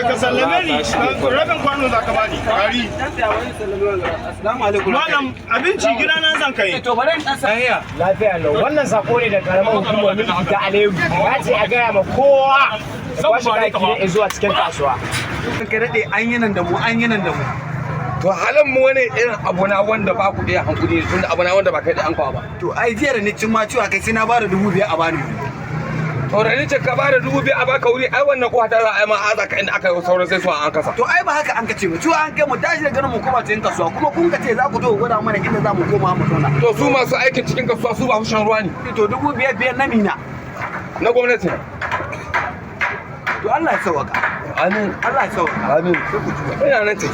Ka sallame ni, rabin kwano za ka bani gari. Assalamu alaikum. Malam, abinci gida na zan kai. To, bari in dan sa. Lafiya lau. Wannan sako ne da karamar hukumar mulki ta Aleru ya ce a gaya ma kowa da kwashe kayaki ne zuwa cikin kasuwa. Ka dade, an yi nan da mu, an yi nan da mu. To, halin mu wani irin abu na wanda ba ku iya hankuli tunda abu na wanda ba kai da an kawo ba. To, ai jiya da ni cin ma ciwa kai, sai na bada 5,000 a bani. To, da ni ce ka bada 5,000 a baka wuri, ai wannan ko ta za a yi ma aza ka inda aka yi sauran sai su an kasa. To, ai ba haka an ka ce ba. Ciwa an kai mu tashi daga nan mu koma cikin kasuwa, kuma kun ka ce za ku to gwada mana inda za mu koma mu zauna. To, su masu aikin cikin kasuwa su ba su shan ruwa ne? To, 5,000 biyar na mina? Na gwamnati. To, Allah ya sauwaka. Amin. Allah ya sauwaka. Amin. Ina nan ce.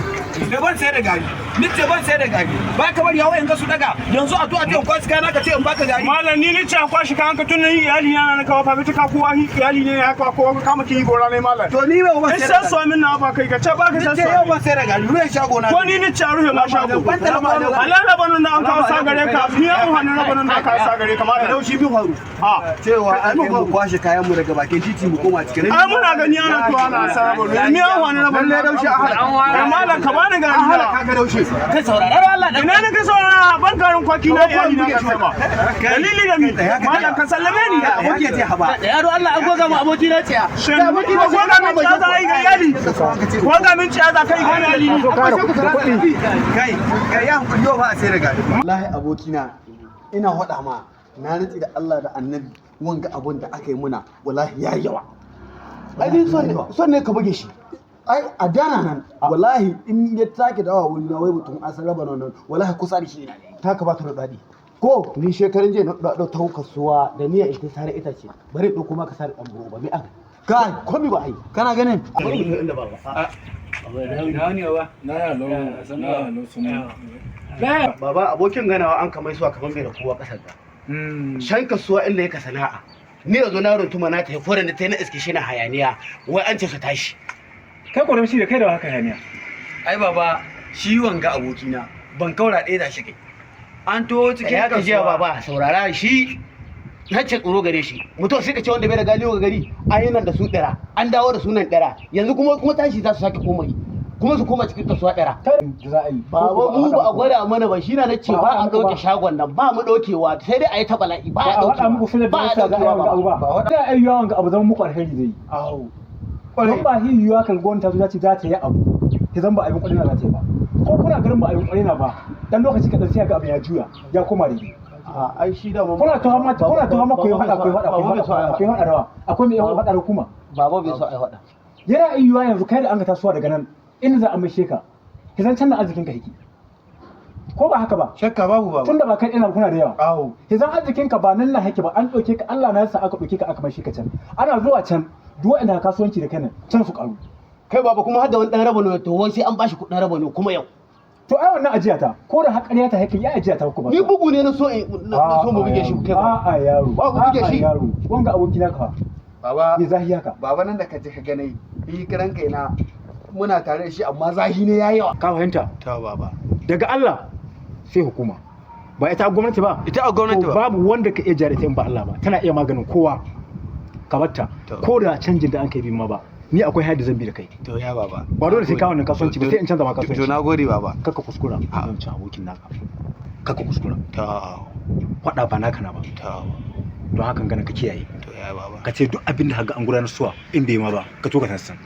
Ne ban sayar da gari. Ni ce ban sayar da gari. Ba ka bari hawa in ga su daga. Yanzu a to a ce in kwashi kana ka ce in baka gari. Malam, ni ni ce a kwashi kayan ka tun nan iyali na na kawo fafi ka kowa iyali ne ya kawo kowa kama ki gora ne, malam. To, ni ba ban In sayar da sai so min na ba kai ka ce ba ka gari. sai Ni ce yau so. ban sayar da gari. Ruwan shago na. Ko ni ni ce a rufe ma shago. Ban da labarin. Halan rabanin da an kawo sa gare ka, ni an hannun rabanin da aka sa gare ka, malam. Laushi bin faru. Ha. Cewa an kai mu kwashe kayan mu daga bakin titi mu koma cikin. Ai muna gani ana tuwa ana sa rabanu. Ni an hannun rabanin. Lalle laushi a halaka. Kai malam, ka bani gari An na. halaka ka daushe. Kai, saurara Allah. Ina ne ka saurara? Ban garin kwaki na iyali na ka sama. Dalili da mi? Malam, ka sallame ni. Aboki ya ce haba. Yaro, Allah an goga mu aboki na tsaya. Shin ko goga min ciya za a yi ga iyali? Goga min ciya za ka yi ga iyali? Kai, kai ya hankali, yau ba a sai da gari. Wallahi abokina, ina faɗa ma, na rantsi da Allah da Annabi, wanga abun da aka yi muna wallahi ya yawa. Ai ni son ne ka buge shi. Ai a dana nan wallahi in ya sake dawowa wuri na wai mutum an raba nan, wallahi kusa da shi ina. Ta ka ba ta da daɗi. Ko Ni shekarun jiya na ɗau ta kasuwa da niyyar in ta sare itace. Bari in ɗauko maka sare ɗan buro ba mi aka. Kai. Komi ba ai. Kana ganin Inda ba ba. Baba, abokin ganawa an kamai suwa kaman bai da kowa kasar da. Shan kasuwa inda yaka sana'a. Ni yanzu na runtuma na tafi foreign ta na iske shi na hayaniya, wai an ce su tashi. Kai ƙoramshi da kai da haka hayaniya. Ai baba, shi wanga abokina ban kaura ɗaya da shi kai. An to cikin Ya ka jiya kasuwa. Baba, saurara, shi nace tsoro gare shi. Mutum sai ka ce wanda bai da galiyo ga gari, an yi nan da su ɗara, an dawo da sunan ɗara. Yanzu kuma tashi za su sake koma yi. Kuma su koma cikin kasuwa ɗara. Ta da za a yi. Baba, mu ba a gwada mana ba, shi na nace ba a Ba a ɗauke shagon nan, ba mu ɗaukewa, sai dai a yi ta bala'i, ba Ba a a faɗa muku ɗaukewa. sunan Ba da a yasa za a yi ɗaukewa wanga abu ba. ba. Za a yi wanga abu zama muku alheri zai yi. Don ba shi yiwuwa kan gwamnati ta zo za ta yi abu. Ta zan ba abin ƙwarai na za ta yi ba. Ko kuna garin ba abin ƙwarai na ba. Dan lokaci kaɗan sai ga abin ya juya ya koma daidai. A ai shi da Kuna ta hama ku yi faɗa, ku yi faɗa, ku yi faɗa, ku yi faɗa rawa. Akwai mai yawan faɗa da hukuma. Baba bai so ai faɗa. Yana iya yiwuwa yanzu kai da an ka tasowa daga nan inda za a maishe ka. Ki san can da arzikin ka yake. Ko ba haka ba? Shakka babu, baba. Tunda ba kai ina kuna da yawa. Awo. Yanzu arzikin ka ba nan na hake ba, an ɗauke ka, Allah na yasa aka ɗauke ka aka maishe ka can. Ana zuwa can duk waɗanda kasuwanci da kai nan can su karu. Kai baba, kuma har da wani ɗan rabano, to wai sai an bashi kuɗin rabano kuma yau. To, ai wannan ajiya ta ko da haƙariya ta hake ya ajiya ta ku ba. Ni bugu ne na so in na so mu buge shi, kai ba. A'a yaro. Ba ku buge A'a shi. yaro. Wanga aboki naka. Baba, Me zahi haka? Baba, nan da ka ji ka gane, yi kiran kaina muna tare da shi amma zahi ne yayi yawa. Ka fahimta? Ta baba. Daga Allah sai hukuma. Ba ita a gwamnati ba. Ita a gwamnati To, ba. babu wanda ka iya jare ta in ba Allah ba. Tana iya maganin kowa. Ka batta. To. Ko da canjin da an kai bi ma ba. Ni akwai hadi zan bi da kai. To ya baba. Ba dole sai ka wannan kasuwanci ba, sai in canza ma kasuwanci. To, nagode baba. Kaka kuskura. Zan ci abokin naka. Kaka kuskura. Ta Faɗa ba naka na ba. ta Don hakan gana ka kiyaye. To ya baba. Ka ce duk abin da ka ga an gudanar suwa in bai ma ba ka to ka san.